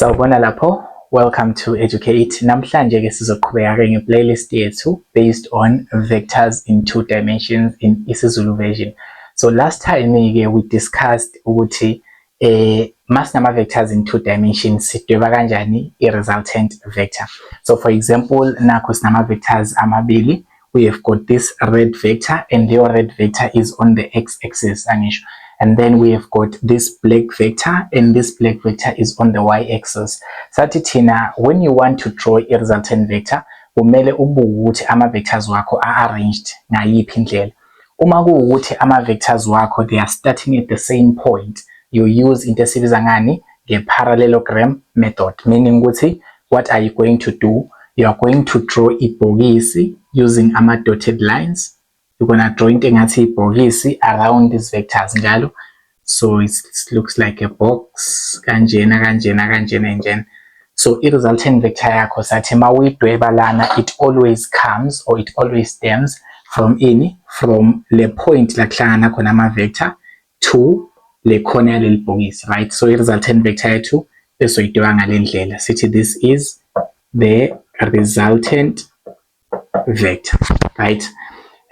Sawubona lapho, welcome to Educate. Namhlanje-ke sizoqhubeka-ke nge-playlist yethu based on vectors in two dimensions in isiZulu version. So last time-ke we discussed ukuthi masinama vectors in two dimensions, sidweba kanjani i-resultant vector. So for example, nakho sinama vectors amabili. We have got this red vector, and your red vector is on the x-axis, angisho? And then we have got this black vector, and this black vector is on the y-axis. Sathi thina, when you want to draw a resultant vector, kumele ubuke ukuthi ama-vectors wakho a-arranged ngayiphi indlela. Uma kuwukuthi ama-vectors wakho, they are starting at the same point, you use into esibiza ngani? Nge-parallelogram method, meaning ukuthi what are you going to do? You are going to draw ibhokisi using ama-dotted lines. You're gonna draw into engathi ibhokisi around these vectors njalo. So it looks like a box kanjena, kanjena, kanjena, njena. So i-resultant vector yakho, sathi mawuyidweba lana, it always comes or it always stems from ini? From le point la kuhlangana khona ama-vector to le corner yaleli bhokisi, right? So i-resultant vector yethu esoyidweba ngale ndlela, sithi this is the resultant vector, right?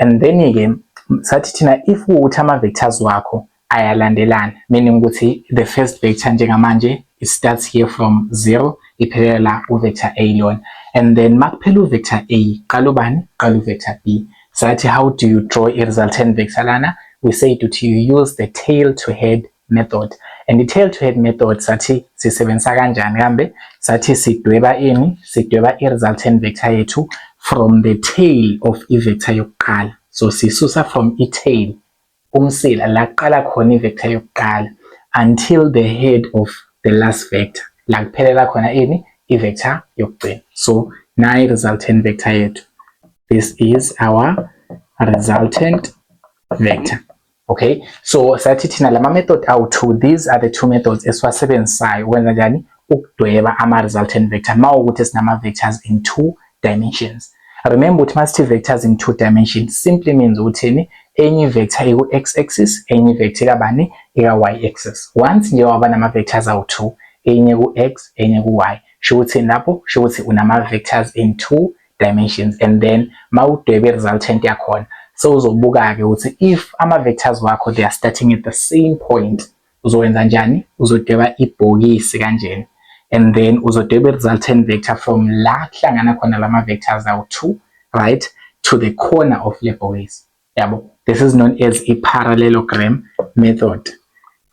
And then-ke sathi thina, if kuwukuthi ama-vectors wakho ayalandelana, meaning ukuthi the first vector njengamanje, it starts here from 0, iphelela la u-vector A lona, and then makuphela u-vector A, qala ubani? Qala u-vector B. Sathi how do you draw a resultant vector lana? We say ukuthi you use the tail to head method. And the tail to head method, sathi sisebenzisa kanjani kambe? Sathi sidweba ini? Sidweba i-resultant vector yethu from the tail of i-vector yokuqala. So sisusa from i-tail, umsila la kuqala khona i-vector yokuqala, until the head of the last vector, la kuphelela khona ini? I-vector yokugcina. So nayi i-resultant vector yethu. This is our resultant vector, okay? So sathi thina lama method awu-two, these are the two methods esiwasebenzisayo ukwenza njani? Ukudweba ama-resultant vector ma ukuthi sinama-vectors in two dimensions. Remember ukuthi masithi vectors in two dimensions simply means ukuthini? Enye i-vector iku-x axis, enye i-vector ikabani? Ika-y axis. Once nje waba nama-vectors awu-two, enye ku-x, enye ku-y, sho ukuthi lapho, sho ukuthi unama-vectors in two dimensions. And then mawudweba i-resultant yakhona, so uzobuka-ke ukuthi if ama-vectors wakho, they are starting at the same point, uzowenza njani? Uzodweba ibhokisi kanjena, and then uzodweba i-resultant vector from la kuhlangana khona lama vectors awu-two, right, to the corner of le bhokisi, yabo? This is known as a parallelogram method.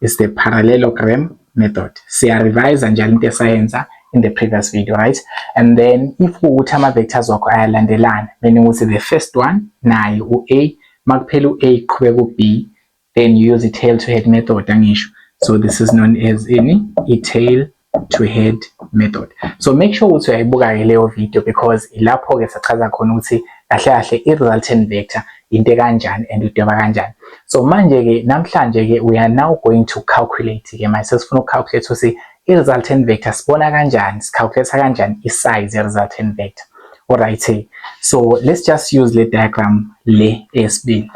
It's the parallelogram method. Siya-revise njalo into esayenza in the previous video, right? And then if kuwukuthi ama-vectors wakho ayalandelana, meaning ukuthi the first one naye u-A, makuphela u-A qhubeka u-B, then you use i-tail to head method, angisho? So this is known as ini? I-tail to head method. So make sure ukuthi uyayibuka-ke leyo video, because ilapho-ke sachaza khona ukuthi kahle kahle i-resultant vector into kanjani and udweba kanjani. So manje-ke, namhlanje-ke, we are now going to calculate-ke. Manje sesifuna uku-calculate ukuthi i-resultant vector sibona kanjani, si-calculate kanjani i-size ye-resultant vector. Alright, so let's just use le diagram le eyesibili.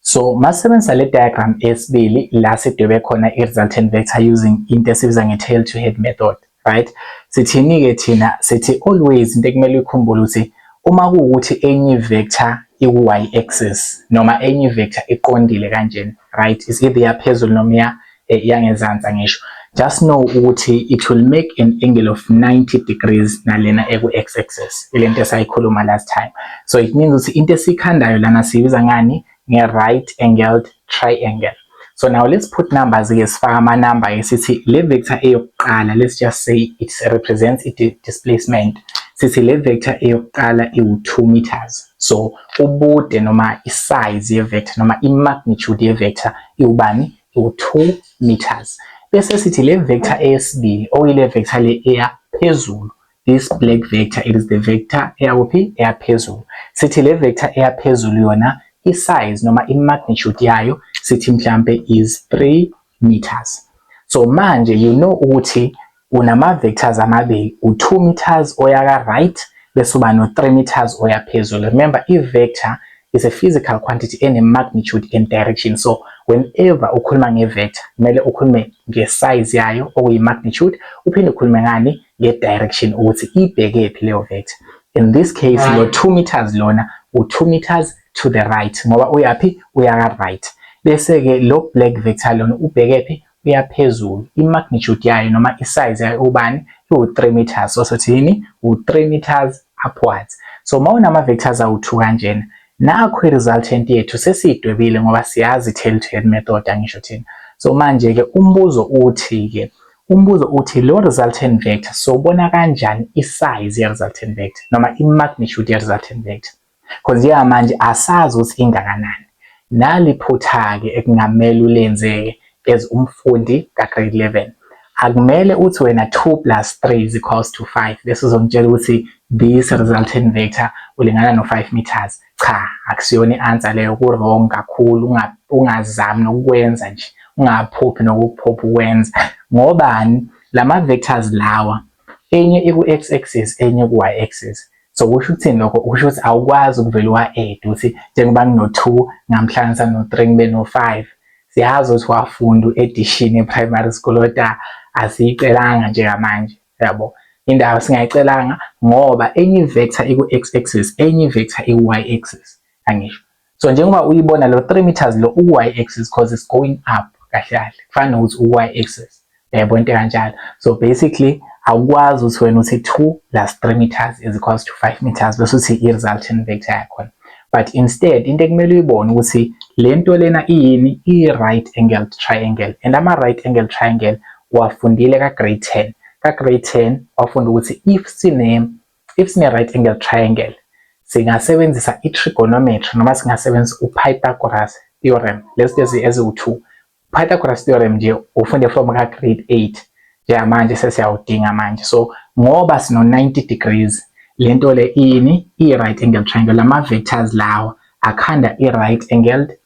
So masebenzisa le diagram eyesibili la sidwebe khona i-resultant vector using into esibiza nge-tail to head method, right? Sithini-ke thina? Sithi always into ekumele uyikhumbule ukuthi uma kuwukuthi enye vector iku-y axis noma enye vector iqondile kanjena, right, is either yaphezulu noma yangezansi, angisho? Just know ukuthi it will make an angle of 90 degrees nalena eku-x axis, ilento esayikhuluma last time. So it means ukuthi into esiyikhandayo lana siyibiza ngani? Nge-right angled triangle. So now let's put numbers-ke, sifake ama-number-ke. Sithi le vector eyokuqala, let's just say it represents i-displacement. Sithi le vector eyokuqala iwu-2 meters. So ubude noma i-size ye-vector noma i-magnitude ye-vector iwubani? Iwu-2 meters. Bese sithi le vector eyesibili, okuyile vector le eya phezulu, this black vector, it is the vector eyakuphi? Eyaphezulu. Sithi le vector eyaphezulu yona, i-size noma i-magnitude yayo, sithi mhlambe is 3 meters. So manje you know ukuthi unama vectors amabili, u2 meters oya ka right, bese uba no3 meters oya phezulu. Remember, i-vector is a physical quantity ene magnitude and direction. So Whenever ukhuluma nge-vector, kumele ukhulume nge-size yayo, okuyi-magnitude, uphinde ukhulume ngani? Nge-direction, ukuthi ibhekephi leyo vector. In this case, lo 2 meters lona u-2 meters to the right, ngoba uyaphi? Uya ka-right. Bese-ke lo black vector lona ubhekephi? Uyaphezulu. I-magnitude yayo noma i-size yayo ubani? Iwu-3 meters. So sothini? U-3 meters upwards. So uma unama-vectors awu-2 kanjena, nakho i-resultant yethu sesiyidwebile, ngoba siyazi i-tail to head method, angisho thina? So manje-ke umbuzo uthi lo resultant vector sobona kanjani i-size ye-resultant vector noma i-magnitude ye-resultant vector, because njengamanje asazi ukuthi ingakanani. Naliphutha-ke ekungamele ulenze-ke as umfundi ka-grade 11. Akumele uthi wena 2 plus 3 is equals to 5, bese uzongitshela ukuthi this resultant vector ulingana no-5 meters. Cha, akusiyona i-answer leyo, ku-wrong kakhulu. Ungazami nokukwenza nje, ungaphuphi nokuphupha ukwenza. Ngobani? Lama vectors lawa, enye iku-x axis, enye ku-y axis. So kusho ukuthini lokho? Kusho ukuthi awukwazi ukuvela uwa-add, ukuthi njengoba ngino-2 ngamhlanganisa no-3 ngibe no-5. Siyazi ukuthi wafunda u-addition e-primary school, kodwa asiyicelanga njengamanje, yabo? Indawo singayicelanga ngoba enye i-vector iku-x axis, enye i-vector iku-y axis, angisho? So njengoba uyibona lo 3 meters lo uku-y axis, 'cause it's going up. Kahle kahle kufana nokuthi uku-y axis, uyayibona into kanjalo? So basically awukwazi ukuthi wena uthi 2 plus 3 meters is equals to 5 meters, bese uthi i-resultant vector yakhona. But instead, into ekumele uyibone ukuthi le nto lena iyini? I-right angled triangle. And ama-right angle triangle wafundile ka-grade 10. Ka-grade 10 wafunda ukuthi if sine right angle triangle, singasebenzisa i-trigonometry noma singasebenzisa u-Pythagoras theorem, lezi eziwu-2. Pythagoras theorem nje ufunde from ka-grade 8. Njengamanje sesiyawudinga manje. So ngoba sino 90 degrees, lento le ini? I-right angle triangle. Lama vectors lawa akhanda i-right angled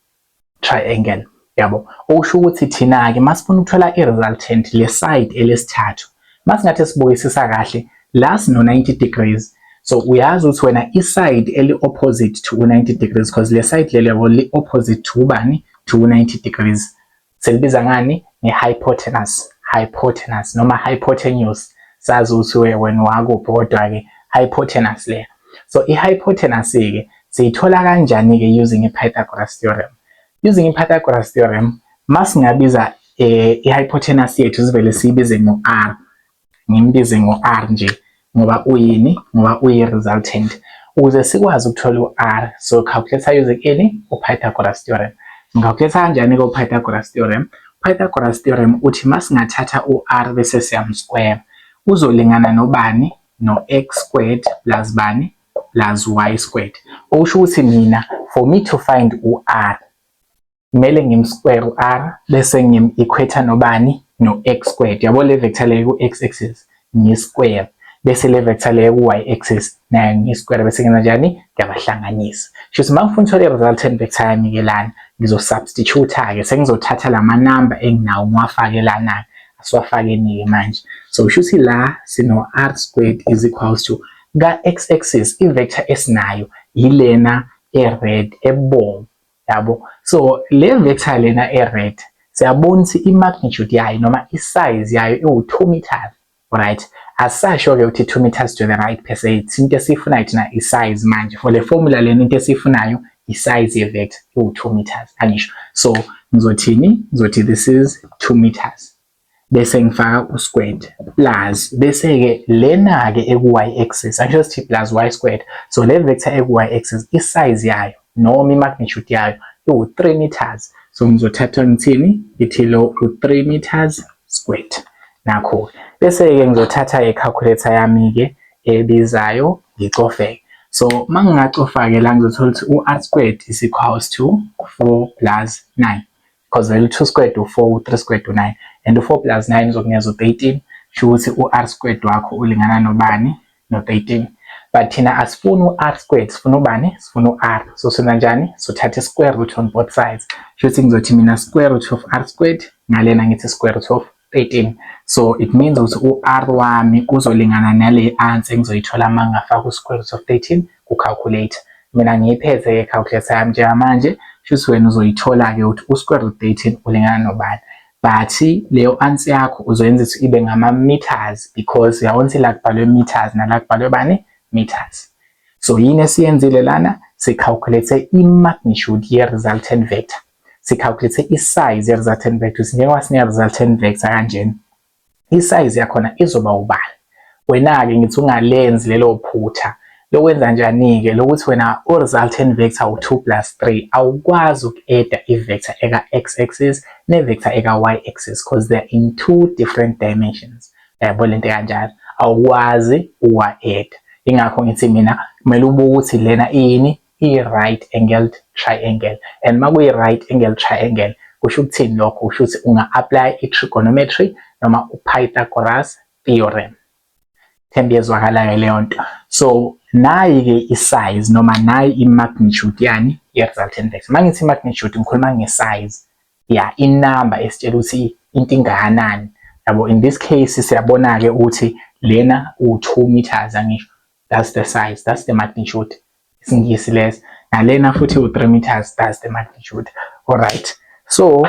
triangle, yabo? Okusho ukuthi thina-ke masifuna ukuthola i-resultant, le side elesithathu, masingathi sibukisisa kahle la, sino 90 degrees. So uyazi ukuthi wena i-side eli-opposite to u-90 degrees, because le side leli, yabo, li-opposite to ubani? To u-90 degrees. Selibiza ngani? Nge-hypotenuse. Hypotenuse noma hypotenuse, sazi ukuthi wena wakuphi, kodwa-ke hypotenuse leya. So i-hypotenuse-ke siyithola kanjani-ke using i-Pythagoras theorem? Using i-Pythagoras theorem, masingabiza i-hypotenuse yethu, sivele siyibize ngo-r. Ngimbize ngo-r nje ngoba uyini? Ngoba uyi-resultant. Ukuze sikwazi ukuthola u-r, so calculate using ini? U-Pythagoras theorem. Ngicalculate kanjani-ke u-Pythagoras theorem? Pythagoras theorem uthi masingathatha u-r bese siyam-square, uzolingana nobani? No-x squared plus bani? Plus y squared. Okusho ukuthi mina, for me to find u-r, kumele ngim-square u-r bese ngim-equate nobani? No-x squared, yabo? Le vector le ku-x axis ngi-square, bese le vector le ku-y axis nayo ngi-square, bese ngenza njani? Ngiyabahlanganisa. Shuthi uma ngifuna ukuthola i-resultant vector yami-ke lana, ngizo-substitute-ke, sengizothatha lama number enginawo ngiwafake lana-ke. Asiwafakeni-ke manje. So kusho la sino-r squared is equals to, ka-x axis i-vector esinayo yilena e-red, ebomvu, yabo? So le vector lena e-red, siyabona ukuthi i-magnitude yayo noma i-size yayo iwu-2 meters, right? Asasho-ke ukuthi 2 meters to the right per se. Into esiyifunayo thina i-size manje for le formula lena. Into esiyifunayo i-size ye-vector, iwu-2 meters, angisho? So ngizothini? Ngizothi this is 2 meters, bese ngifaka u-squared plus, bese-ke lena-ke eku-y axis, angisho sithi plus y squared? So le vector eku-y axis, i-size yayo noma i-magnitude yayo iwu-3 meters. So ngizothatha ngithini? Ngithi lo u-3 meters squared. Nakho bese-ke ngizothatha i-calculator yami-ke ebizayo, ngicofe. So uma ngingacofa-ke la, ngizothola ukuthi u-r squared is equals to 4 plus 9, because vele u-2 squared u-4, u-3 squared u-9, and u-4 plus 9 uzokunikeza u-13. Sho ukuthi u-r squared wakho ulingana nobani? No-13. But thina asifuni u-r squared, sifuna ubani? Sifuna u-r. So senza njani? Sothatha i-square root on both sides. Sho ukuthi ngizothi mina square root of r squared, ngalena ngithi square root of 13. So it means ukuthi u-r wami uzolingana nale answer engizoyithola uma ngingafaka u-square root of 13 ku-calculator. Mina ngiyiphethe-ke calculator yami njengamanje. Shuthi wena uzoyithola-ke ukuthi u-square root 13 ulingana nobani, but leyo answer yakho uzoyenza ukuthi ibe ngama-meters, because uyabona ukuthi la kubhalwe meters nala kubhalwe bani? Meters. So yini esiyenzile lana? Si-calculate i-magnitude ye-resultant vector, si-calculate i-size ye-resultant vector. Njengoba sine-resultant vector kanjena, i-size yakhona izoba ubani? Wena-ke ngithi ungalenzi lelo phutha lokwenza njani-ke, lokuthi wena u-resultant vector u-2 plus 3, awukwazi uku-adda i-vector eka-x axis ne-vector eka-y axis because they're in two different dimensions. Yabo lento kanjalo, awukwazi ukuwa-adda. Ingakho ngithi mina kumele ubuke ukuthi lena iyini, i-right angled triangle, and uma kuyi-right angle triangle kusho ukuthini lokho? Kusho ukuthi unga-apply i-trigonometry noma u-Pythagoras theorem. Themba iyezwakala-ke leyo nto. So nayi-ke i-size noma nayi i-magnitude yani ye-resultant vector. Uma ngithi i-magnitude, ngikhuluma nge-size ya inamba esitshela ukuthi into ingakanani, yabo. In this case siyabona-ke ukuthi lena u-2 meters, angisho? That's the size, that's the magnitude, isiNgisi leso. Nalena futhi u-3 meters, that's the magnitude. Alright, so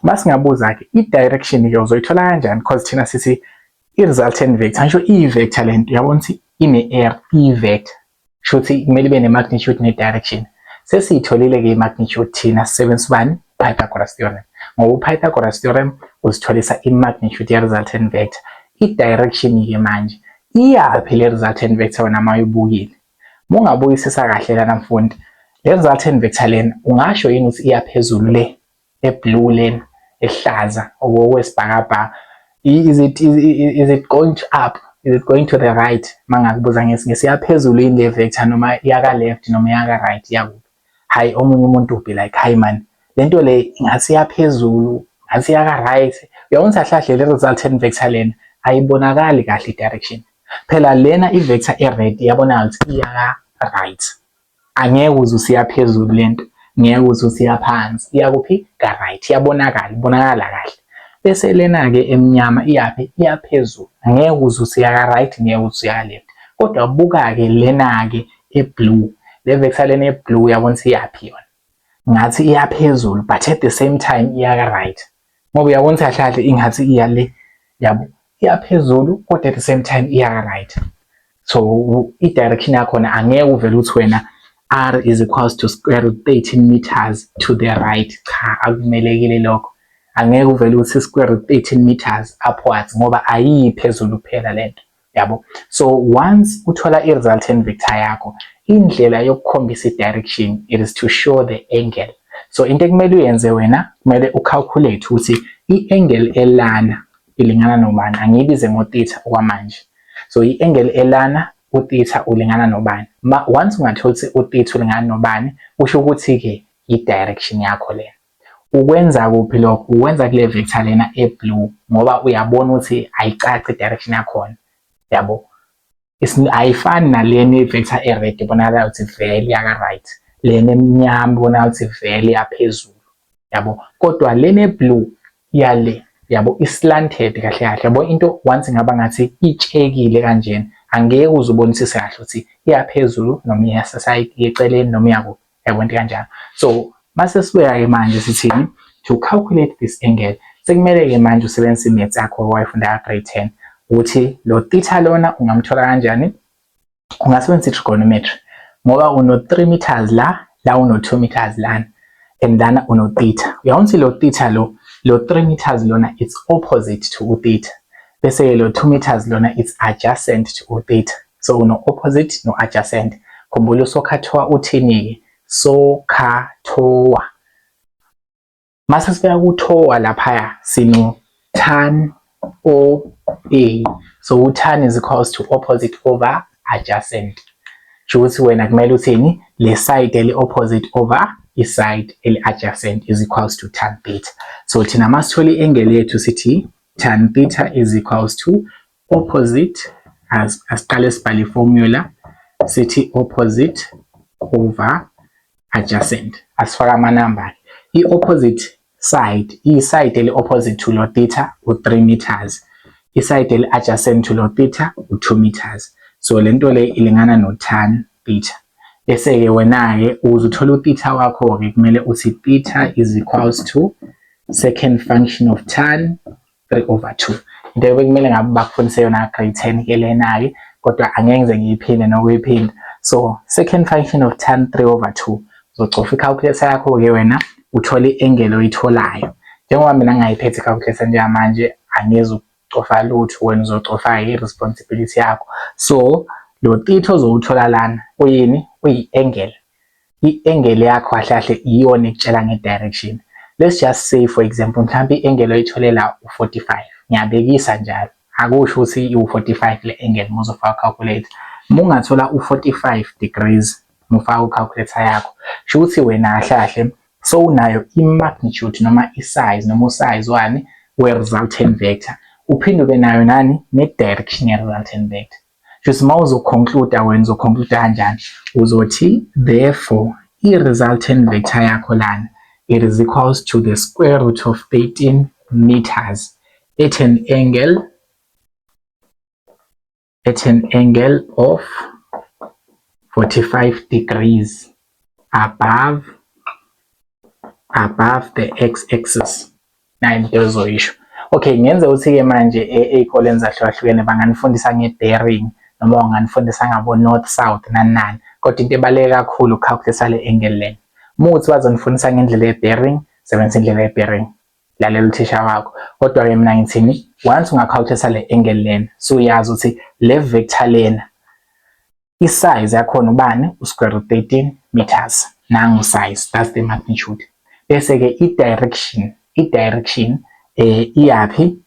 masingabuza-ke i-direction-ke uzoyithola kanjani? Because thina sithi i-resultant vector, angisho i-vector lento, uyabona ukuthi ine-r, i-vector, kusho ukuthi kumele ibe ne-magnitude ne-direction. Sesiyitholile-ke i-magnitude thina sisebenzisa ubani? Pythagoras theorem, ngoba u-Pythagoras theorem usitholisa i-magnitude ye-resultant vector. I-direction-ke manje iyaphi le resultant vector wena uma uyibukile? Uma ungabukisisa kahle lana mfundi, le resultant vector lena ungasho yini ukuthi iya phezulu, le e-blue, lena ehlaza okwesibhakabhaka? Is it going to up? Is it going to the right? Mangakubuza ngesiNgisi, iyaphezulu yini le vector noma iyaka left noma iyaka right, iyakuphi? Hayi, omunye umuntu will be like, "Hayi man, lento le ingathi iyaphezulu, ngathi iyaka right." Uyabona ukuthi kahle kahle le resultant vector lena ayibonakali kahle i-direction. Phela lena i-vector e-red iyabonakala ukuthi iyaka right, angeke uze usiya phezulu lento, ngeke uze usiya phansi, iya kuphi? Ka-right, iyabonakala, ibonakala kahle. Bese lena-ke emnyama iyaphi? Iyaphezulu, angeke uze usiya ka-right, ngeke uze usiya ka-left. Kodwa buka-ke lena-ke e-blue, le vector lena e-blue, uyabona ukuthi iyaphi yona? Ngathi iyaphezulu, but at the same time iya ka-right, ngoba uyabona ukuthi kahle kahle ingathi iya le, yabo, iyaphezulu kodwa at the same time iya ka-right. So i-direction yakhona angeke uvele uthi wena r is equals to square root 13 meters to the right. Cha, akumelekile lokho. Angeke uvele uthi square root 13 meters upwards, ngoba ayiyi phezulu kuphela lento, yabo. So once uthola i-resultant vector yakho, indlela yokukhombisa i-direction, it is to show the angle. So into ekumele uyenze wena, kumele u-calculate ukuthi i-angle elana ilingana nobani. Angiyibize ngo-theta okwamanje. So i-angle elana, u-theta ulingana nobani? Once ungathola ukuthi u-theta ulingana nobani, kusho ukuthi-ke i-direction yakho lena. Ukwenza kuphi lokho? Ukwenza kule vector lena e-blue, ngoba uyabona ukuthi ayicaci i-direction yakhona, yabo. Ayifani nalena i-vector e-red ibonakala ukuthi vele iyaka-right, lena emnyama ibonakala ukuthi vele iyaphezulu, yabo. Kodwa lena e-blue yale, yabo, i-slanted kahle kahle, yabo. Into once ingaba ngathi itshekile kanjena, angeke uze ubonisise kahle ukuthi iyaphezulu noma iyaseside eceleni noma iyakuphi, yabo, into kanjalo. So mase sibuya-ke manje sithini? To calculate this angle, sekumele-ke manje usebenzise i-maths yakho owayifunda ka-grade 10, ukuthi lo theta lona ungamthola kanjani. Ungasebenzisa i-trigonometry, ngoba uno-3 meters la, la uno-2 meters lana, and lana uno-theta. Uyabona ukuthi lo theta lo 3 meters lona, it's opposite to u-theta, bese-ke lo 2 meters lona, it's adjacent to u-theta. So uno-opposite no-adjacent. Khumbula uSOHCAHTOA uthini-ke? SOHCAHTOA. Mase sifika ku-TOA laphaya, sino tan O A. So u-tan is equals to opposite over adjacent. Kusho ukuthi wena kumele uthini? Le side eli opposite over i-side eli adjacent is equals to tan theta. So thina masithola i-angle yethu sithi tan theta is equals to opposite, as asiqale sibhale i-formula, sithi opposite over adjacent. Asifaka amanamba. I-opposite side, i-side eli opposite to lo theta u-3 meters, i-side eli adjacent to lo theta u-2 meters. So lento le ilingana no tan theta. Bese-ke wena-ke ukuze uthole u-theta wakho-ke kumele uthi theta is equals to second function of tan 3 over 2. Into ebekumele ngabe bakufundise yona grade 10 ke lena-ke, kodwa angeke ngize ngiyiphinde nokuyiphinda. So second function of tan 3 over 2, uzocofa i-calculator yakho-ke wena uthole i-angle oyitholayo. Njengoba mina ngingayiphethe i-calculator njengamanje, angizukucofa lutho, wena uzocofa-ke, i-responsibility yakho. So lo theta ozowuthola lana uyini? Uyi-angle. I-angle yakho kahle kahle iyona ekutshela nge-direction. Let's just say, for example, mhlawumbe i-angle oyithole la u-45, ngiyabekisa njalo, akusho ukuthi iwu-45 le angle uma uzofaka calculator. Uma ungathola u-45 degrees uma ufaka u-calculator yakho, kusho ukuthi wena kahle kahle sowunayo i-magnitude noma i-size noma u-size wani we-resultant vector, uphinde ube nayo nani ne-direction ye-resultant vector. Shuthi uma uzo-conclude, wena uzo-conclude kanjani? Uzothi therefore i-resultant vector yakho lana, it is equals to the square root of 13 meters at an angle of 45 degrees above the x-axis. Nayi into ozoyisho. Okay, ngenze ukuthi-ke manje ey'koleni zahlukahlukene banganifundisa nge-bearing noma banganifundisa ngabo-north, south, nani nani, kodwa into ebaluleke kakhulu uku-calculate le angle lena. Uma kuwukuthi bazonifundisa ngendlela ye-bearing, sebenzisa indlela ye-bearing, lalela uthisha wakho. Kodwa-ke mina ngithini? Once unga-calculate le angle lena, suyazi ukuthi le vector lena i-size yakhona ubani? U-square root 13 meters. Nangu size, that's the magnitude. Bese-ke i-direction iyaphi?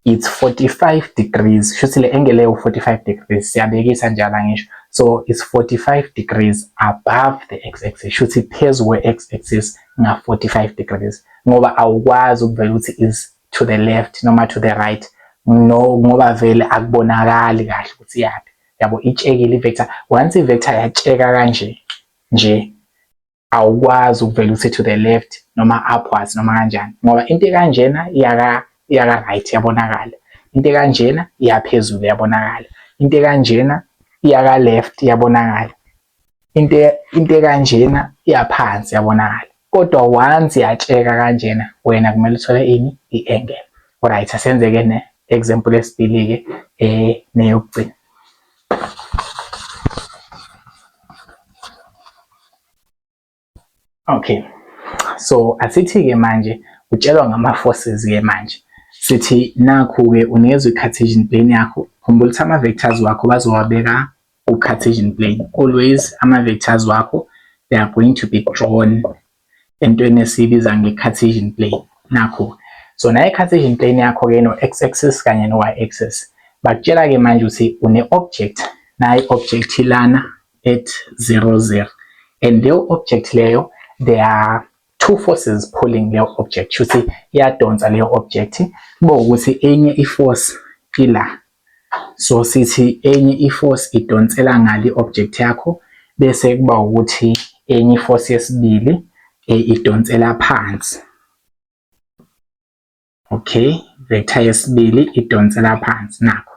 It's 45 degrees. Shuthi le angle leyo 45 degrees, siyabekisa njalo ngisho. So it's 45 degrees above the x-axis, shuthi phezu kwe-x-axis nga 45 degrees, ngoba awukwazi ukuvela ukuthi is to the left noma to the right, no, ngoba vele akubonakali kahle ukuthi iyaphi, yabo. Itshekile i-vector. Once i-vector yatsheka kanje nje, awukwazi ukuvela uthi to the left noma upwards noma kanjani, ngoba into ekanjena iyaka right, yabonakala. Into ekanjena iyaphezulu, yabonakala. Into ekanjena iyaka left, yabonakala. Into ekanjena iyaphansi, yabonakala. Kodwa once yatsheka kanjena, wena kumele uthole ini? I-angle. Alright, asenzeke ne example yesibili-ke neyokugcina. Okay, so asithi-ke manje utshelwa ngama-forces-ke manje. Sithi nakhu-ke unikezwe i-Cartesian plane yakho. Khumbula ukuthi ama-vectors wakho bazowabeka ku-Cartesian plane. Always ama-vectors wakho, they are going to be drawn entweni esiyibiza nge-Cartesian plane. Nakhu. So nayo i-Cartesian plane yakho-ke no-x-axis kanye no-y-axis. Bakutshela-ke manje ukuthi une-object, nayi object lana at 0 0, and leyo object leyo, there are two forces pulling leyo object, shuthi iyadonsa leyo object. Kube ukuthi enye i-force ila, so sithi enye i-force idonsela ngale object yakho, bese kuba ukuthi enye i-force yesibili idonsela phansi. Okay, vector yesibili idonsela phansi nakho.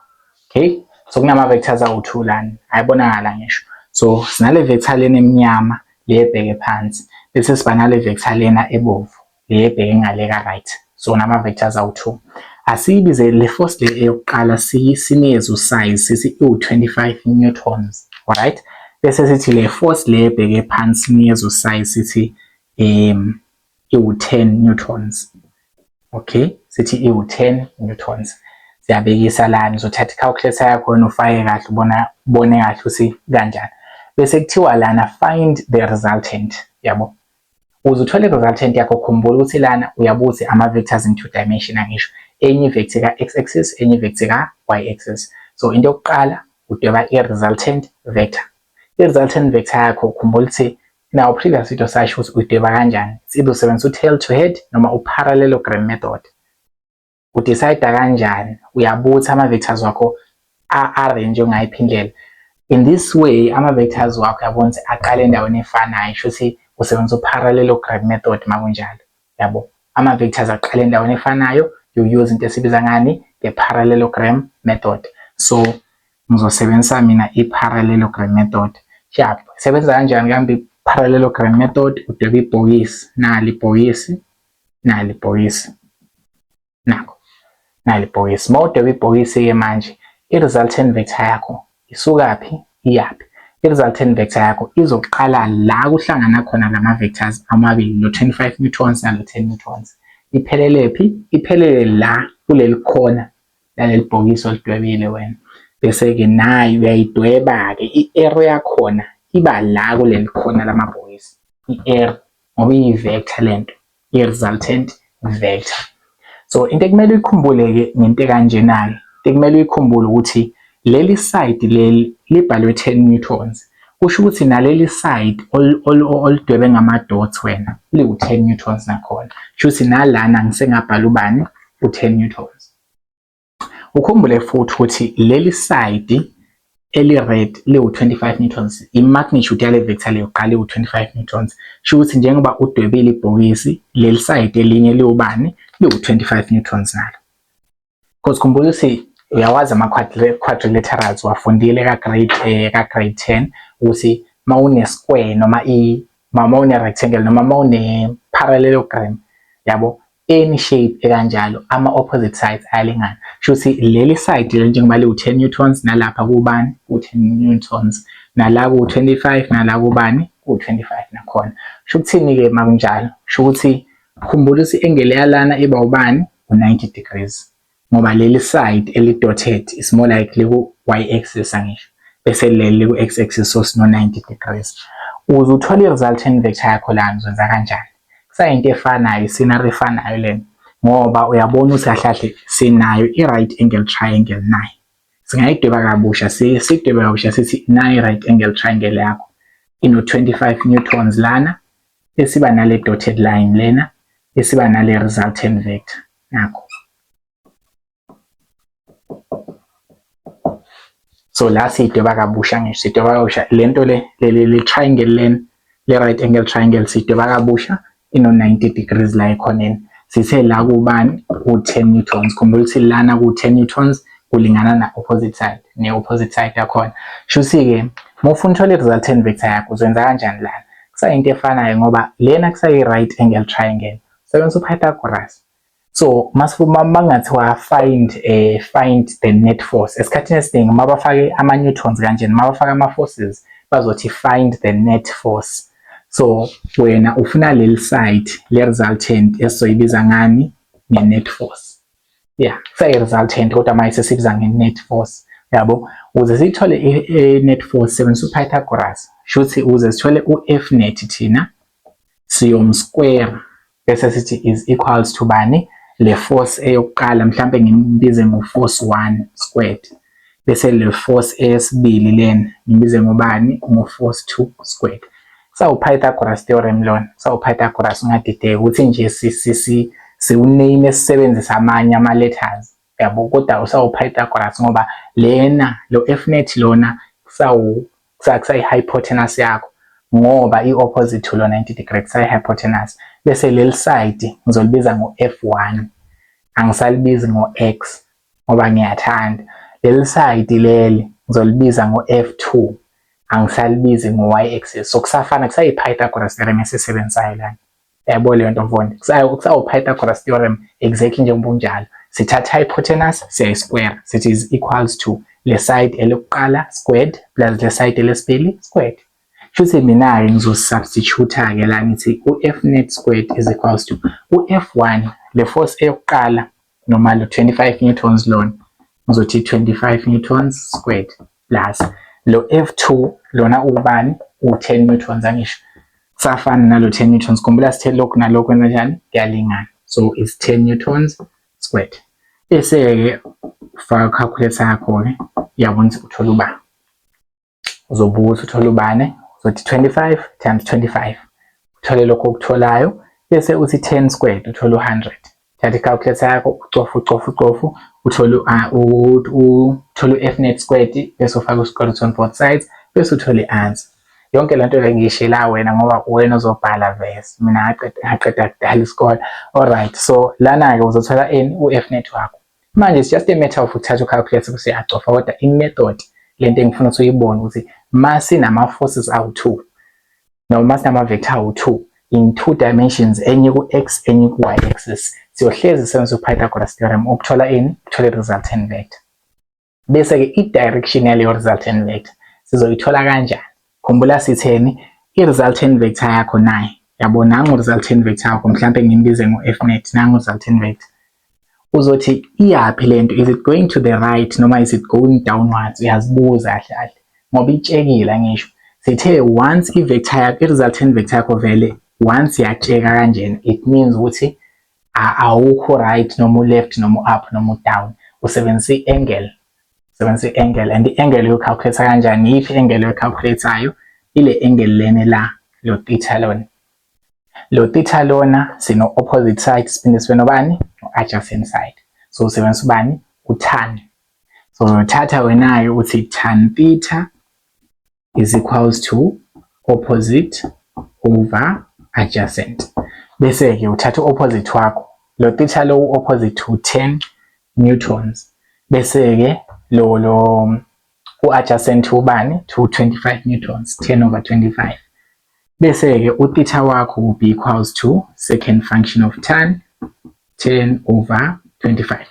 Okay, so kunama vectors awu-2 lana, ayibonakala ngisho. So sinale vector lena emnyama le ebheke phansi, bese siba nale vector lena ebomvu le ebheke ngale ka right. So nama vectors awu-2. Asiyibize le force le eyokuqala, sinikeze u-size, sithi iwu-25 newtons. Alright, bese sithi le force le ebheke phansi sinikeze u-size, sithi iwu-10 newtons. Okay, sithi iwu-10 newtons. Siyabekisa lana, uzothatha i-calculator yakho wena ufake kahle, ubona ubone kahle ukuthi kanjani. Bese kuthiwa lana find the resultant, yabo. Ukuze uthole i-resultant yakho, khumbula ukuthi lana uyabuza ukuthi ama-vectors in two dimension, angisho? Enye i-vector ka-x axis, enye i-vector ka-y axis. So into yokuqala udweba i-resultant vector. I-resultant vector yakho, khumbula ukuthi in our previous video sasho ukuthi uyidweba kanjani. It's either usebenzisa u-tail to head noma u-parallelogram method. U-decide kanjani? Uyabutha ama-vectors wakho, a-arrange ngayiphi indlela. In this way ama-vectors wakho uyabona ukuthi aqala endaweni efanayo, sho ukuthi usebenzisa u-parallelogram method makunjalo, yabo. Ama-vectors aqala endaweni efanayo, you use into esibiza ngani? Nge-parallelogram method. So ngizosebenzisa mina i-parallelogram method. Sharp. Isebenza kanjani kambe parallelogram method? Udweba ibhokisi, nali ibhokisi, nali ibhokisi, nakho nali ibhokisi. Uma udweba ibhokisi-ke manje, i-resultant vector yakho isukaphi iyaphi? I-resultant vector yakho izoqala la kuhlangana khona lama vectors amabili, lo 25 newtons nalo 10 newtons. Iphelele phi? Iphelele la kuleli khona laleli bhokisi olidwebile wena. Bese-ke nayo uyayidweba-ke i-arrow yakhona iba la kuleli khona lamabhokisi, i-arrow ngoba iyi-vector lento, i-resultant vector. So into ekumele uyikhumbule-ke ngento ekanjena-ke, into ekumele uyikhumbule ukuthi leli side leli libhalwe 10 newtons, kusho ukuthi naleli side olidwebe ngama-dots wena liwu-10 newtons nakhona. Kusho ukuthi nalana ngisengabhala ubani? U-10 newtons. Ukhumbule futhi ukuthi leli side eli-red liwu-25 newtons, i-magnitude yale vector leyo yokuqala iwu-25 newtons. Kusho ukuthi njengoba udwebile ibhokisi, leli side elinye liwubani? Liwu-25 newtons nalo. Because khumbula ukuthi uyawazi ama-quadrilaterals, wafundile ka-grade 10 ukuthi uma une-square noma uma une-rectangle noma uma une-parallelogram, yabo, any shape ekanjalo, ama-opposite sides ayalingana. Kusho ukuthi leli side leli njengoba liwu-10 newtons, nalapha kubani? Ku-10 newtons, nala ku-25, nala kubani? Ku-25 nakhona. Kusho ukuthini-ke uma kunjalo? Kusho ukuthi khumbula ukuthi i-angle yalana iba ubani? U-90 degrees, ngoba leli side eli-dotted is more like liku-y axis, angisho, bese leli liku-x axis, so sino 90 degrees. Ukuze uthole i-resultant vector yakho lana, uzwenza kanjani? Kusayinto efanayo, i-scenario efanayo lena, ngoba uyabona ukuthi kahle kahle sinayo i-right angle triangle nayo. Singayidweba kabusha, sidwebe kabusha sithi nayi i-right angle triangle yakho ino-25 newtons lana, esiba nale dotted line lena, esiba nale resultant vector nakho. So la siyidweba kabusha, ngisho sidweba kabusha lento le triangle lena, le right angle triangle siyidweba kabusha ino 90 degrees la ekhoneni. Sithe la kubani? Ku-10 newtons. Khumbula ukuthi lana ku-10 newtons kulingana na opposite side, ne opposite side yakhona. Shuthi-ke uma ufuna uthola i-resultant vector yakho, uzenza kanjani lana? Kusayinto efanayo ngoba lena kusayi-right angle triangle, sebenzisa uPythagoras. So makungathiwa find the net force, esikhathini esiningi uma bafake ama-newtons kanjena, uma bafake ama-forces bazothi find the net force. So wena ufuna leli side le resultant esizoyibiza ngani? Nge-net force. Yeah, kusayi-resultant kodwa manje sesibiza nge-net force, yabo. Ukuze siyithole i-net force, sebenzisa uPythagoras. Shuthi ukuze sithole u-F net thina siyom-square bese sithi is equals to bani? Le force eyokuqala, mhlambe ngimbize ngo-force 1 squared, bese le force eyesibili lena ngimbize ngobani? Ngo-force 2 squared. Sawu-Pythagoras theorem lona, sawu-Pythagoras, ungadideki ukuthi nje siwuname esisebenzisa amanye ama-letters, yabo, kodwa usawu-Pythagoras ngoba lena lo F net lona kusayi-hypotenuse yakho, ngoba i-opposite to lo 90 degree kusayi-hypotenuse. Bese leli side ngizolibiza ngo-F1, angisalibizi ngo-X ngoba ngiyathanda. Leli side leli ngizolibiza ngo-F2, angisalibizi ngo-Y axis. So kusafana, kusayi-Pythagoras theorem esisebenzisayo lana, yabo leyo nto mfundi. Kusawu-Pythagoras theorem exactly njengoba unjalo. Sithatha hypotenuse siyayi-square, sithi is equals to le side elokuqala squared plus le side elesibili squared. Shuthi mina-ke ngizosubstitute-ke la, ngithi u-F net squared is equals to u-F1, le force eyokuqala noma lo 25 newtons lona, ngizothi 25 newtons squared plus lo F2 lona ubani? U-10 newtons, angisho? Kusafana nalo 10 newtons. Khumbula sithe lokhu nalokhu kwenza njani? Kuyalingana. So it's 10 newtons squared. Bese-ke ufaka calculator yakho-ke, uyabona ukuthi uthola ubani. Uzobuka ukuthi uthola ubani, uzothi 25 times 25, uthole lokho okutholayo, bese uthi 10 squared, uthole u-100. Thatha i-calculator yakho, ucofe ucofe ucofe, uthole uthole u-F net squared, bese ufaka u-square root on both sides, bese uthole i-answer. Yonke le nto le ngiyishela wena ngoba wena ozobhala verse, mina ngaqeda kudala isikole. Alright, so lana-ke uzothola ini? U-F net wakho. Manje it's just a matter of ukuthatha u-calculator bese uyacofa, kodwa i-method lento engifuna ukuthi uyibone ukuthi Masinama-forces awu-2 noma sinama-vector awu-2 in two dimensions, enye ku-x, enye ku-y axis, siyohlezi sisebenzisa u-Pythagoras theorem ukuthola ini? Ukuthola i-resultant vector. Bese-ke i-direction yaleyo resultant vector sizoyithola kanjani? Khumbula sitheni? I-resultant vector yakho naye, yabo, nangu resultant vector yakho, mhlampe ngimbize ngo-F net, nangu resultant vector. Uzothi iyaphi lento? Is it going to the right noma is it going downwards? Uyazibuza kahle kahle ngoba itshekile. Ngisho sithe once i-vector yakho, i-resultant vector yakho vele once yatsheka kanjena, it means ukuthi awukho right noma u-left noma u-up noma u-down. Usebenzisa i-angle, usebenzisa i-angle, and i-angle uyo-calculate kanjani? Yiphi i-angle oyo-calculate-ayo? Ile angle lena la, lo theta lona, lo theta lona. Sino opposite side, siphinde sibe nobani? No-adjacent side. So usebenzisa ubani? U-tan. So uthatha wena-ke uthi tan theta is equals to opposite over adjacent. Bese-ke uthatha u-opposite wakho, lo theta lo, opposite to 10 newtons, bese-ke lo u-adjacent to ubani? To 25 newtons, 10 over 25. Bese-ke u-theta wakho will be equals to second function of tan 10 over 25.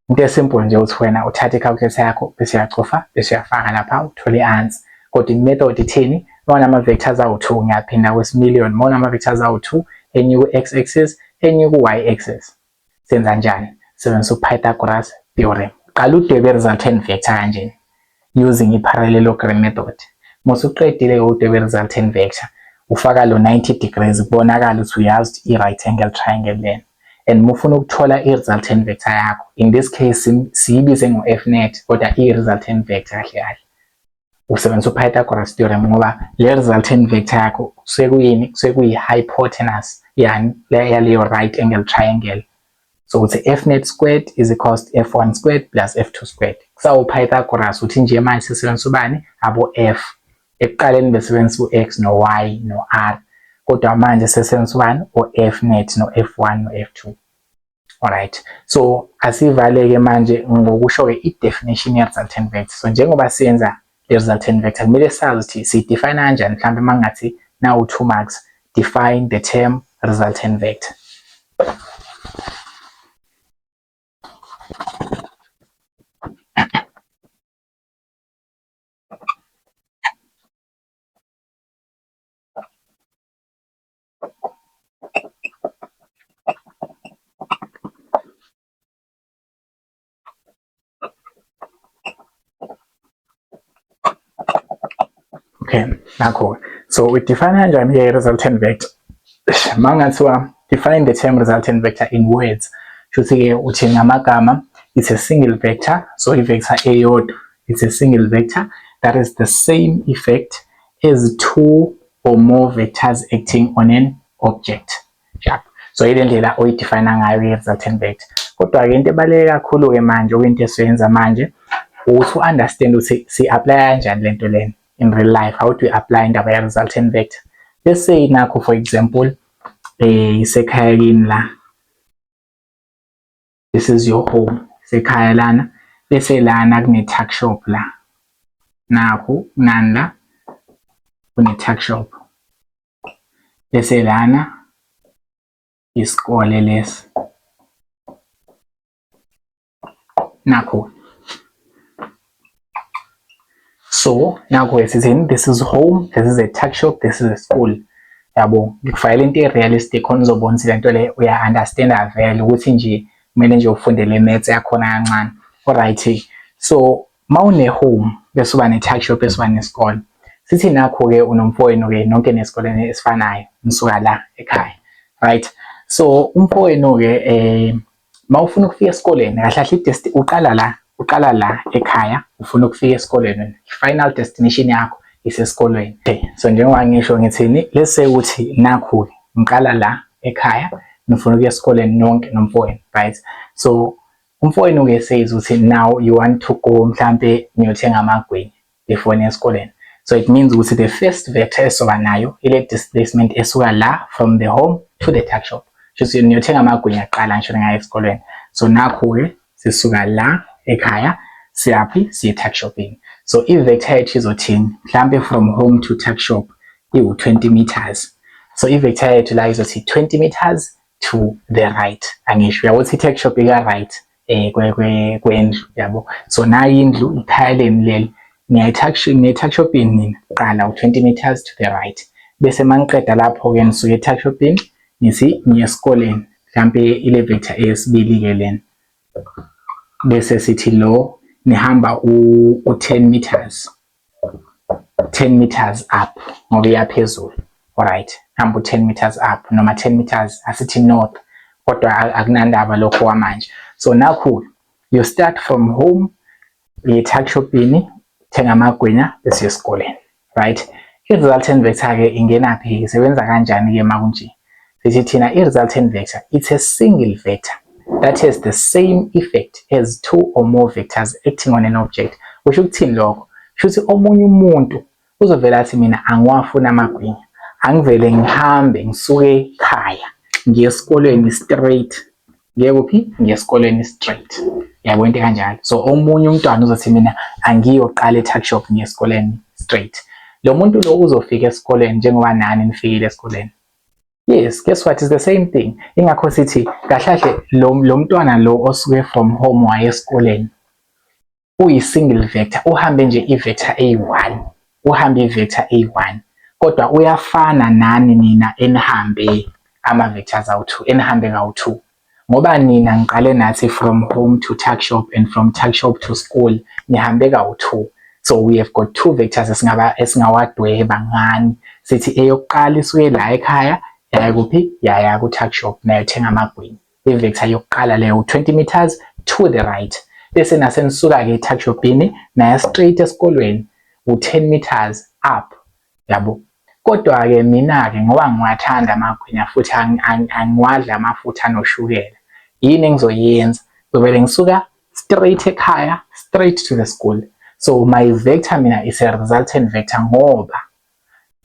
Into e-simple nje ukuthi wena uthathe i-calculator yakho bese uyacofa bese uyafaka lapha uthole i-answer. Kodwa i-method ithini? Uma unama-vectors awu-2, ngiyaphinda kwesi-million, uma unama-vectors awu-2, enye ku-x axis, enye ku-y axis, senza njani? Sebenzisa u-Pythagoras theorem. Qala udwebe i-resultant vector kanjena using i-parallelogram method. Musuqedile-ke udwebe i-resultant vector, ufaka lo 90 degrees kubonakala ukuthi uyazi ukuthi i-right angle triangle lena. And uma ufuna ukuthola i-resultant vector yakho, in this case siyibize ngo-F net, kodwa i-resultant vector kahle kahle usebenzisa u-Pythagoras theorem, ngoba le resultant vector yakho kusuke kuyini? Kusuke kuyi-hypotenuse yani yaleyo right angle triangle. So uthi F net squared is equals to F1 squared plus F2 squared. Kusawu-Pythagoras, uthi nje manje sisebenzisa ubani? Abo-F. Ekuqaleni besebenzisa u-X no-Y no-R, kodwa manje sesebenzisa ubani? O-F net no-F1 no-F2. Alright, so asivaleke manje ngokusho-ke i-definition ye-resultant vector. So njengoba siyenza le-resultant vector, kumele sazi ukuthi siyi-define kanjani. Mhlawumbe uma ngathi nawu 2 marks, define the term resultant vector. Okay, nakho. So we define kanjani ke resultant vector? Mangathiwa define the term resultant vector in words, shuthi ke uthi ngamagama it's a single vector, so i-vector eyodwa. It's a single vector that is the same effect as two or more vectors acting on an object. Yeah. So ile ndlela oyi-define ngayo i-resultant vector. Kodwa-ke into ebaluleke kakhulu-ke manje, okuyinto esiyenza manje, ukuthi u-understand ukuthi si-apply kanjani lento lena in real life. How do we apply indaba ye-resultant vector? Let's say nakho, for example, isekhaya kini la, this is your home, sekhaya lana, bese lana kune-tuck shop la, nakhu nani la kune-tuck shop, bese lana isikole lesi, nakho. So nakho sithini? This is home, this is a tuck shop, this is a school, yabo. Ngikufakela into e-realistic khona uzobona ukuthi lento le uya-understand-a vele, ukuthi nje kumele nje ufunde le maths yakhona kancane. Alright, so mawune-home bese uba ne-tuck shop bese uba nesikole, sithi nakho-ke unomfowenu-ke, nonke nesikoleni esifanayo, nisuka la ekhaya, right? So umfowenu-ke, mawufuna ukufika esikoleni kahle kahle, uqala la, uqala la ekhaya, ufuna ukufika esikoleni, final destination yakho isesikolweni. Okay, so njengoba ngisho ngithini, let's say ukuthi nakhu ngiqala la ekhaya, nifuna ukuya esikoleni nonke nomfowenu, right? So umfowenu-ke says ukuthi now you want to go, mhlampe niyothenga amagwinya before niye esikoleni. So it means ukuthi the first vector esoba nayo ile displacement esuka la from the home to the tuck shop. Shuthi niyothenga amagwinya kuqala ngisho ngayo esikolweni. So nakhu-ke sisuka la ekhaya Siyaphi? Siye tuck shopini. So i-vector yethu izothini? Mhlampe from home to tuck shop iwu-20 meters. So i-vector yethu la izothi 20 meters to the right. Angisho, uyabo ukuthi i-tuck shop ika-right kwendlu, yabo. So nayi indlu, ikhaya leni leli, niya tuck shopini nina qala u-20 meters to the right. Bese maniqeda lapho-ke nisuke e-tuck shopini, nithi niya esikoleni, mhlampe ile vector eyesibili-ke lena. Bese sithi lo nihamba u-10 meters, 10 meters up ngoba iyaphezulu. Alright, hamba u-10 meters up noma 10 meters asithi north, kodwa akunandaba lokho kwamanje. So nakhu, you start from home, uye tuck shopini, thenga amagwinya, bese esikoleni, right? I-resultant vector-ke ingenaphi? Isebenza kanjani-ke makunje? Sithi thina i-resultant vector, it's a single vector that has the same effect as two or more vectors acting on an object. Kusho ukuthini lokho? Kusho ukuthi omunye umuntu uzovela athi, "Mina angiwafuni amagwinya, angivele ngihambe ngisuke ekhaya ngiye esikolweni straight." Ngiye kuphi? Ngiye esikolweni straight. Yabo, into kanjalo. So omunye umntwana uzothi, "Mina angiyoqala e-tuck shop, ngiye esikoleni straight." Lo muntu lo uzofika esikoleni njengoba nani nifikile esikoleni. Yes, guess what, is the same thing. Ingakho sithi kahle kahle lo mntwana lo osuke from home waye esikoleni uyi-single vector, uhambe nje i-vector eyi-1, uhambe i-vector eyi-1, kodwa uyafana nani nina enihambe ama-vectors awu-2, enihambe kawu-2, ngoba nina ngiqale nathi from home to tuck shop and from tuck shop to school, nihambe kawu-2. So we have got two vectors esingaba esingawadweba ngani. Sithi eyokuqala isuke la ekhaya yaya kuphi? Yaya ku-tuck shop, nayo thenga amagwinya. I-vector yokuqala leyo 20 meters to the right. Bese nasenisuka-ke e-tuck shopini naya straight esikolweni, u-10 meters up, yabo. Kodwa-ke mina-ke, ngoba ngiwathanda amagwinya futhi angiwadli amafutha anoshukela, yini engizoyenza? Ngizovele ngisuka straight ekhaya straight to the school. So my vector mina is a resultant vector ngoba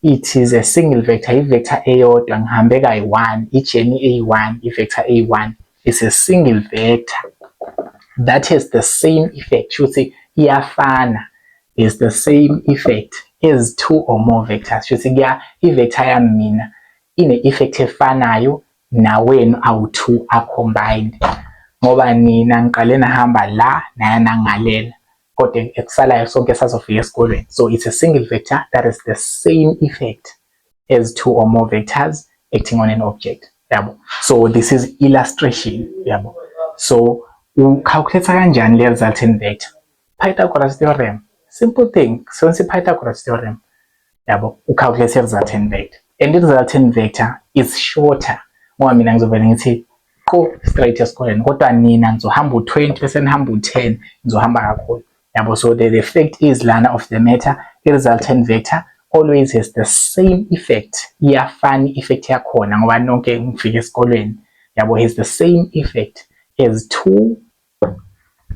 it is a single vector, i-vector eyodwa, ngihambe kayi-1, i-journey eyi-1, i-vector eyi-1 is a single vector that has the same effect, shuthi iyafana, is the same effect as two or more vectors. Shuthi kuya i-vector yami mina ine-effect efanayo nawenu awu-2 a-combined, ngoba nina ngiqale nahamba la naya nangalela, kodwa ekusalayo sonke sazofika esikolweni. So it's a single vector that has the same effect as two or more vectors acting on an object, yabo. So this is illustration, yabo. So u-calculate kanjani le resultant vector? Pythagoras theorem, simple thing. Sebenzisa i-Pythagoras theorem, yabo, u-calculate resultant vector. And i-resultant vector is shorter ngoba mina ngizovele ngithi go straight esikoleni, kodwa nina nizohamba u-20 bese nihamba u-10, nizohamba kakhulu, yabo. So the fact is lana of the matter, i-resultant vector always has the same effect, iyafana i-effect yakhona ngoba nonke ngifike esikolweni, yabo, has the same effect as two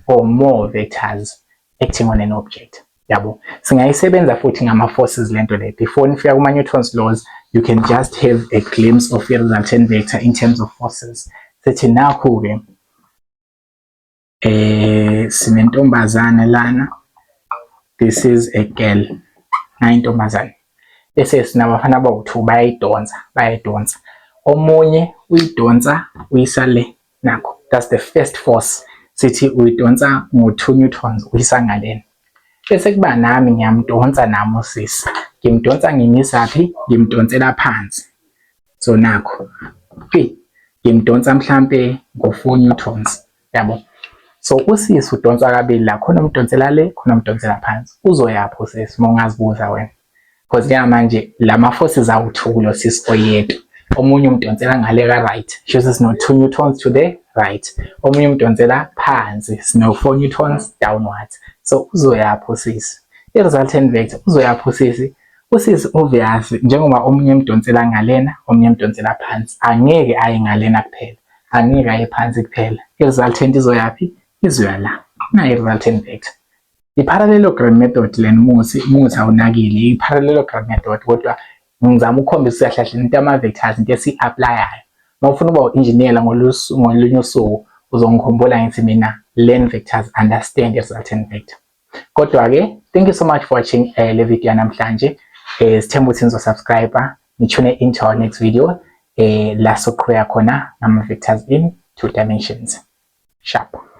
or more vectors acting on an object, yabo. Singayisebenza futhi ngama-forces lento le. Before nifika kuma-Newton's laws, you can just have a glimpse of i-resultant vector in terms of forces. Sithi nakhu-ke sinentombazane lana, this is a girl, nayi intombazane, bese sinabafana abawu-2, bayayidonsa, bayayidonsa. Omunye uyidonsa uyisa le, nakho, that's the first force. Sithi uyidonsa ngo-2 newtons, uyisa ngalena. Bese kuba nami, ngiyamdonsa nami usisi, ngimdonsa ngimisaphi? Ngimdonsela phansi. So nakho ngimdonsa mhlampe ngo-4 newtons, yabo. So usisi udonsa kabili la, khona umdonsela le, khona umdonsela phansi. Uzoyaphi usisi, uma ungazibuza wena? Because njengamanje lama forces awu-2 kulo sisi oyedwa. Omunye umdonsela ngale ka-right, shuthi sino-2 newtons to the right. Omunye umdonsela phansi, sino-4 newtons downwards. So uzoyaphi usisi? I-resultant vector, uzoyaphi usisi? Usisi obvious, njengoba omunye emdonsela ngalena, omunye emdonsela phansi, angeke aye ngalena kuphela, angeke aye phansi kuphela. I-resultant izoyaphi? Izoya la. Nayi i-resultant vector. I-parallelogram method lena, muthi awunakile, i-parallelogram method, kodwa ngizama ukukhombisa kahle kahle into ama-vectors, into esi-apply-ayo. Uma ufuna ukuba u-engineer ngolunye usuku, uzongikhumbula ngithi mina Learn vectors, understand resultant vector. Kodwa-ke, thank you so much for watching le video yanamhlanje. Sithemba ukuthi nizo-subscribe, ni-tune into our next video la soqhubeka khona ngama-vectors in two dimensions. Sharp.